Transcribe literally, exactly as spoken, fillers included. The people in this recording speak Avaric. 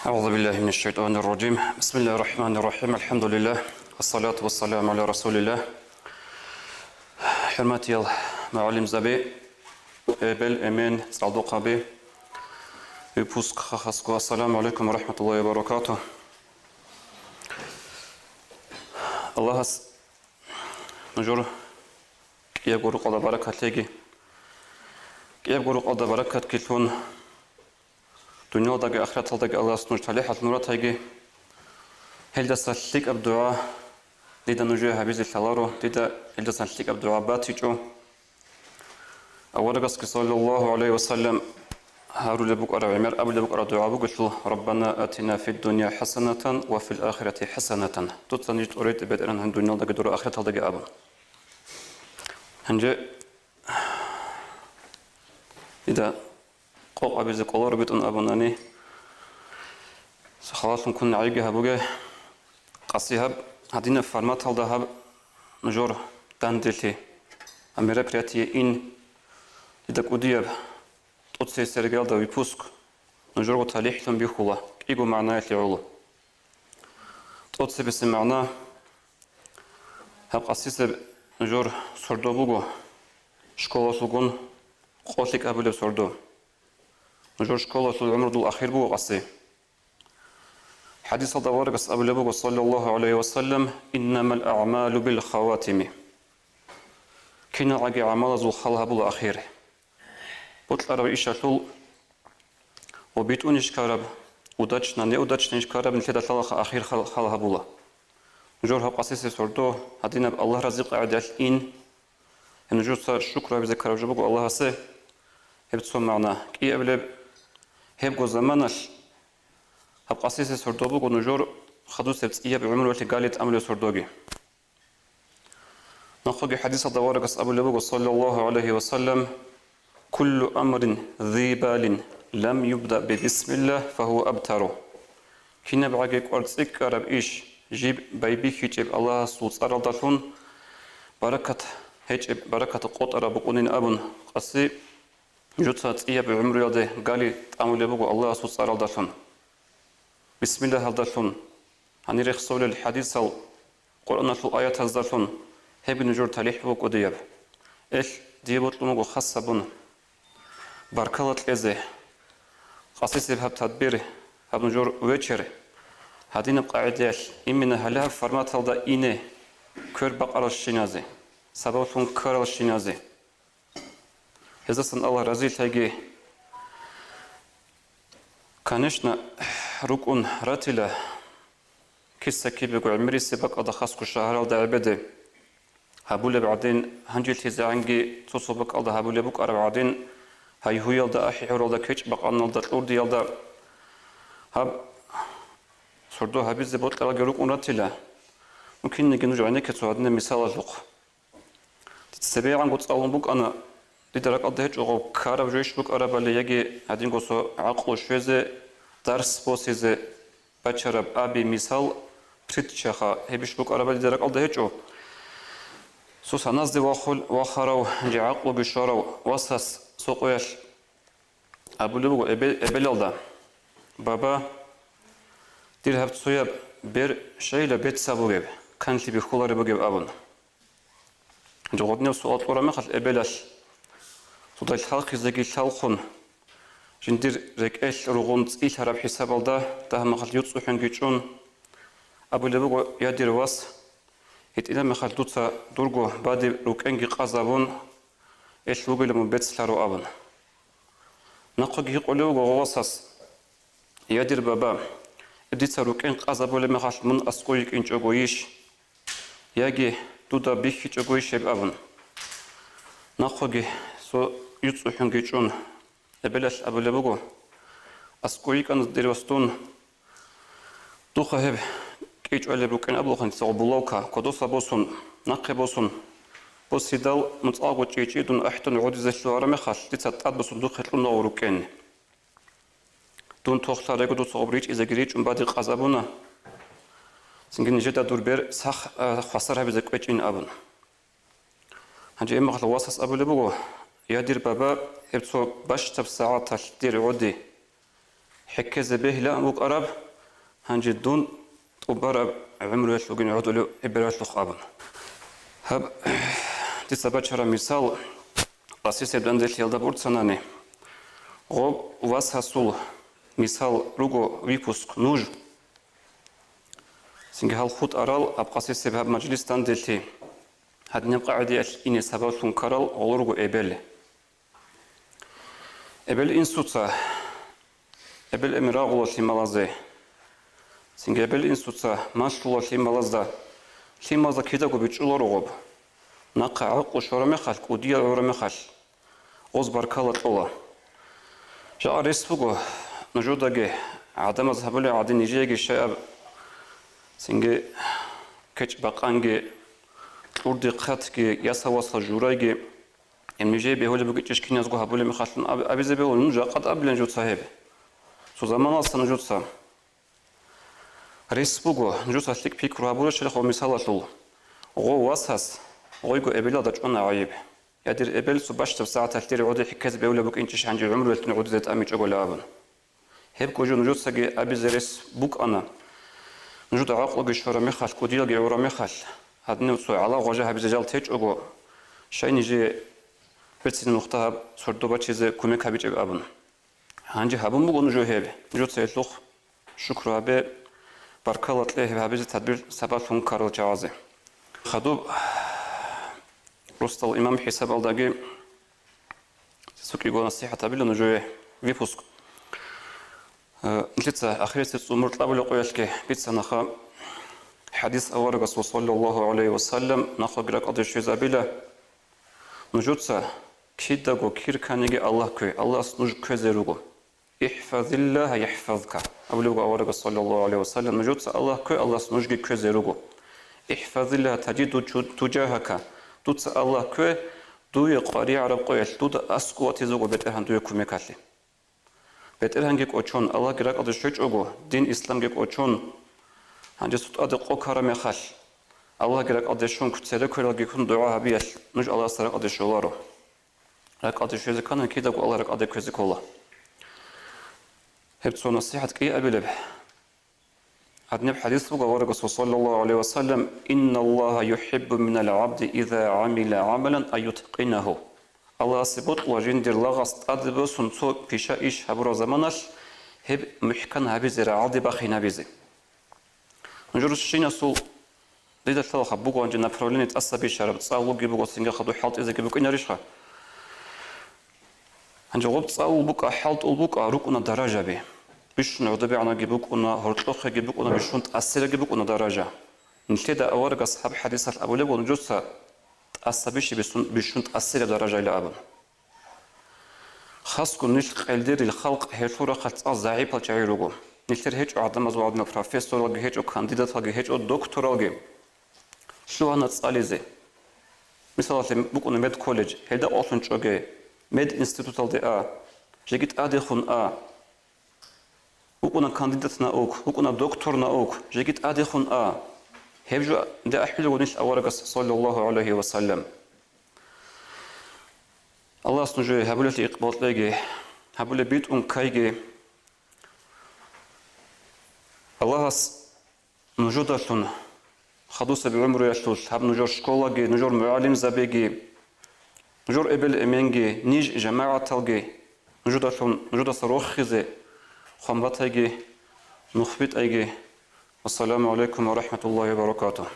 أعوذ بالله من الشيطان الرجيم. بسم الله الرحمن الرحيم. الحمد لله. والصلاة والسلام على رسول الله. ХӀурматиял мугӀалимзаби, эбел, эмен, цӀалдохъаби, выпускха хасго, ассаламу гӀалайкум ва рахӀматуллагьи ва баракатугь. Аллагьас нужер кӀиябго рукъалда баракат лъеги. КӀиябго рукъалда баракат ккелъун, дуниялдаги ахираталдаги Аллагьас нуж талихӀалъ мурад гьайги. Гьелдаса лъикӀаб дугӀа дида нужее гьабизе лъаларо, дида гьелдасан лъикӀаб дугӀа батичӀо. Аварагасги саллаллагьу гӀалайгьи ва саллам гьарулеб букӀараб, гӀемер абулеб букӀараб дугӀа бугелъул: «Раббана атина фид дунья хӀасанатан ва фил ахирати хӀасанатан». Дуца ниж тӀоритӀе, БетӀергьан, дуниялдаги дура ахираталдаги абун. Гьанже дида къокъ абизе кӀоларо битӀун абунани, халалъун ккун гӀайги гьабуге, къаси гьаб, гьадинаб форматалда гьаб нужер данделъи, а мероприятие ин, дида кӀудияб тӀоцебесеб региалда выпуск нужерго талихӀлъун бихьула, кӀиго магӀнаялъе гӀоло. ТӀоцебесеб магӀна: гьаб къасисеб нужер сордо буго, школалъулгун къо лъикӀ гьабулеб сордо. Нужер школалъул гӀумрудул ахир буго къаси. ХӀадисалда аварагас абулеб буго, саллаллагьу гӀалайгьи ва саллам: «Иннамал аъмалу бил хаватими». КиналгӀаги гӀамалазул хал гьабула ахир. Бокьараб ишалъул ва битӀунищ ккараб, удачно, неудачно ищ ккараб, нилъеда лъалаха ахир хал, хал гьабула. Нужер гьаб къасисеб сордо гьадинаб Аллагь разил къагӀидаялъ ин, гьеб нужеца шукру гьабизе ккараб жо буго Аллагьасе. Гьеб цо магӀна. КӀиабилеб, гьебго заманалъ гьаб къасисеб сордо буго нужер хадусеб цӀияб гӀумруялъе гали тӀамулеб сордоги. Нахъеги хӀадисалда аварагас абулеб буго, саллаллагьу гӀалайгьи ва саллам: «Куллу амрин зи балин лам юбда би бисмиллагь, фагьува абтару». КинабгӀаги кӀвар цӀикӀкӀараб иш жиб байбихьичӀеб Аллагьасул цӀаралдалъун баракат гьечӀеб, баракат къотӀараб букӀунин абун, къаси нужеца цӀияб гӀумруялде гали тӀамулеб буго Аллагьасул цӀаралдалъун. Бисмиллагьалдалъун, гьанир рехсолел хӀадисал, Къуръаналъул аятаздалъун, гьебги нужер талихӀ буго кӀудияб. Элъ, дие бокьун буго хас гьабун баркала кьезе, къасисеб гьаб тадбир, гьаб нужер вечер, гьадинаб къагӀидаялъ, именно гьале гьаб форматалда ине, квер бакъаралщиназе, сабаблъун ккаралщиназе. Гьездасан Аллагь разилъайги. Конечно, рукӀун ратила киса-кибего гӀемерисеб бакӀалда хасго шагьаралда гӀебеде гьабулеб гӀадин, гьанжелъизегӀанги цо-цо бакӀалда гьабулеб букӀараб гӀадин, гьайгьуялда, ахӀи-гьоралда, кечӀ-бакъаналда, кьурдиялда гьаб сордо гьабизе бокьаралги рукӀун ратила. Ну, кинниги нуж гӀенекке цо гьадинаб мисалалъухъ. ЦебегӀанго цӀалун букӀана, дида ракӀалда гьечӀо гъов ккараб жойищ букӀарабали яги гьадинго цо гӀакълу щвезе, дарс босизе бачараб аби мисал, притчаха, гьебищ букӀарабали дида ракӀалда гьечӀо. Цо саназде вахул-, вахарав, гьанже гӀакълуги щварав васас цо къоялъ абулеб буго эбе-, эбелалда: «Баба, дир гьаб цояб бер щайила бецав бугеб, канлъи бихьулареб бугеб», — абун. Гьанже гъодинаб суал кьураб мехалъ эбелалъ, цодай лъалхъизеги лъалхъун, жиндир рекӀелъ ругъун цӀилъараб хӀисабалда дагьаб мехалъ юцӀцӀухӀунги чӀун, абулеб буго: «Я, дир вас, гьитӀинаб мехалъ дуца дурго бадиб рукӀенги къазабун, элъ вугилан мун бецлъаро», — абун. Нахъеги гьикъулев вуго гъов васас: «Я, дир баба, дица рукӀен къазабулеб мехалъ мун аскӀов йикӀинчӀогойищ? Яги дуда бихьичӀогойищ гьеб?» — абун. Нахъеги цо юцӀцӀухӀунги чӀун, эбелалъ абулеб буго: «АскӀов йикӀана, дир вас, дун. Духъа гьеб кӀичӀвалеб рукӀин абулхъан, дица гъо булавка кодоса босун, нахъе босун, босидал, муцӀалго чӀичӀи дун ахӀдун гӀодизе лъугьараб мехалъ, дица тӀад босун духъе кьуна гъо рукӀен. Дун тохлъарего дуца гъоб ричӀизеги ричӀун бадиб къазабуна. Цинги нижеда дур бер сах-, а, хвасар гьабизе кӀвечӀин», — абун. Гьанже гьеб мехалъ васас абулеб буго: «Я, дир баба, гьеб цо бащдаб сагӀаталъ дир гӀоди хӀеккезе бегьилаан букӀараб, гьанже дун тӀубараб гӀумруялъ вугин гӀодулев гӀибралъухъ абун. Гьаб дица бачараб мисал къасисеб данделъиялда борцанани, гъоб васасул мисал руго випуск нуж. Цинги гьал хутӀарал аб къасисеб гьаб мажлис данделъи гьадинаб къагӀидаялъ ине сабаблъун ккарал гъолорго эбел. Эбел-инсуца, эбел-эмен рагъула лъималазе. Цинги эбел-инсуца малъула лъималазда, лъималазда кидаго бичӀчӀуларо гъоб. Нахъа гӀакълу щвара мехалъ, кӀудиял гӀура мехалъ, гъоз баркала кьола. Жакъа рес буго нужедаги, гӀадамаз гьабулеб гӀадин нижееги щайаб, цинги кечӀ-бакъанги, кьурдихъатги, ясавасал журайги, гьеб нижее бегьулеб бугечӀищ киназго гьабулеб мехалъун аб-, абизе бегьула, ну, жакъа тӀадабилан жуца гьеб. Цо заманалса нужеца рес буго, нужеца лъикӀ пикру гьабурищ, гьеб мисалалъул. Гъо васас гъойго эбелалда чӀвана гӀайиб. Я, дир эбел, цо бащдаб сагӀаталъ дир гӀоде хӀиккезе бегьулеб букӀинчӀищ гьанже гӀумруялъ гӀодизе тӀамичӀого абун. Гьеб кӀужу нужецаги абизе рес букӀана. Нужеда гӀакълуги щвара мехалъ, кӀудиялги гӀура мехалъ, гьадинав цо гьала гъважа гьабизе жал течӀого, щай нижее берцинаб нухда гьаб сордо бачизе кумек гьабичӀеб абун. Гьанже гьабун буго нужее гьеб. Нужеца гьелъухъ шукру гьабе, баркала кье гьеб гьабизе тадбир сабаблъун ккарал чагӀазе. Хадуб росдал имам хӀисабалдаги цо кӀиго насихӀат гьабила нужее випуск. Э, нилъеца ахирисеб цӀумур кьабулеб къоялъги бицанаха хӀадис аварагасул, саллаллагьу гӀалайгьи ва саллам, нахъеги ракӀалде щвезабила. Нужеца кидаго кир кканиги Аллагь ккве, Аллагьас нуж кквезе руго. «ИхӀфазиллагьа яхӀфазка», абулеб буго аварагас, саллаллагьу гӀалайгьи ва саллам, нужеца Аллагь ккве, Аллагьас нужги кквезе руго. «ИхӀфазиллагьа тажидгьу ту-, туджагьака», дуца Аллагь ккве, дуе къваригӀараб къоялъ дуда аскӀов ватизе вуго БетӀергьан дуе кумекалъе. БетӀергьанги кӀочон, Аллагьги ракӀалде щвечӀого, дин исламги кӀочон, гьанже цо тӀаде къо ккараб мехалъ, Аллагьги ракӀалде щун, цере квералги ккун дугӀа гьабиялъ нуж Аллагьасда ракӀалде щоларо. РакӀалде щвезе ккани, кидаго Аллагь ракӀалде кквезе ккола. Гьеб цо насихӀат кӀиабилеб. Гьадинаб хӀадис буго аварагасул, саллаллагьу гӀалайгьи ва саллам: «Инналлагьа юхӀиббу минал гӀабди иза гӀамила гӀамалан ан ютӀкъинагьу». Аллагьасе бокьула жиндир лагъас тӀаде босун цо пиша иш гьабураб заманалъ гьеб мухӀкан гьабизе, рагӀалде бахинабизе. Нужер щинасул дида лъалаха буго гьанже направление тӀаса бищараб, цӀалулги буго, цинги хадуб хӀалтӀизеги букӀинарищха? Гьанже гъоб цӀалул букӀа, хӀалтӀул букӀа, рукӀуна даражаби. Бищун гӀодобегӀанаги букӀуна, гьоркьохъеги букӀуна, бищун тӀасиреги букӀуна даража. Нилъеда аварагас гьаб хӀадисалъ абулеб буго нужеца тӀаса бищи бищун, бищун тӀасираб даражайила абун. Хасго нилъ къелдерил халкъ, гьелъул рахъалъ цӀакъ загӀипал чагӀи руго. Нилъер гьечӀо гӀадамаз вагӀдинал профессоралги, гьечӀо кандидаталги, гьечӀо докторалги. Лъугьана цӀализе. Мисалалъе букӀуна медколледж, гьелда къвалъун чӀоге, мединституталде а, жеги тӀадехун а. ВукӀуна кандидат наук, вукӀуна доктор наук, жеги тӀадехун а. Гьеб жо де ахӀулел вуго нилъ аварагас, саллаллагьу гӀалайгьи ва саллам. Аллагьас нужее гьабулелъи икъбал кьеги, гьабулеб битӀун ккайги. Аллагьас нужедалъун, хадусеб гӀумруялъулъ, гьаб нужер школаги, нужер мугӀалимзабиги, нужер эбел-эменги, ниж жамагӀаталги нужедалъун, нужедаса рохизе, хъван батайги, нух битӀайги. Вассаламу гӀалайкум ва рахӀматуллагьи ва баракатугь.